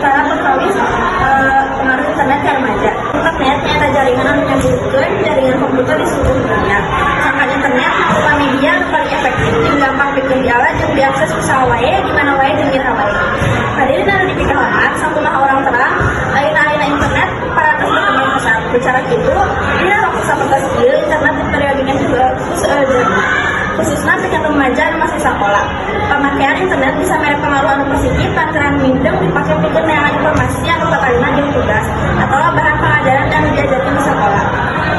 Antara perkawis pengaruh internet ke remaja. Internet nyaeta jaringan anu nyambungkeun jaringan komputer di seluruh dunia. Sangkan internet mangrupa media anu paling efektif jeung gampang pikeun diala jeung diakses ku saha wae, di mana wae jeung iraha wae. Hadirin anu dipikahormat, sakumaha urang terang, ayeuna-ayeuna internet parantos berkembang pesat. Bicara kitu, dina waktu sapertos ieu internet diperyogikan juga ku seueur jelema, khususnya pikeun remaja anu masih sakola. Pamakaian internet bisa mere pengaruh anu positif lantaran mindeng dipake pikeun neangan informasi anu patalina jeung tugas atau bahan pengajaran anu diajarkeun di sakola.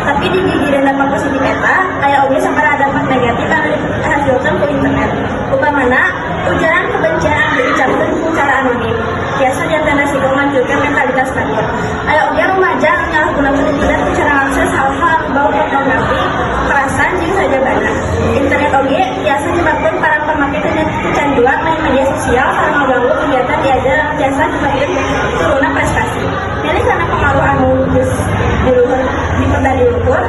Tapi di gigireun dampak positif eta, aya oge sabaraha dampak negatif anu dihasilkeun ku internet. Upamana, ujaran kebencian anu diucapkeun ku cara anonim biasa janten resiko ngancurkeun mentalitas batur. Aya oge rumaja anu nyalahgunakeun internet ku cara ngakses hal-hal anu bau pornografi, kekerasan jeung sajabana. Internet oge biasa nyebabkeun para pamake kecanduan main media sosial sareng ngaganggu kegiatan diajar anu biasa nyebabkeun turunna prestasi. Jadi karena pengaruh anu geus di luhur diperda di luhur,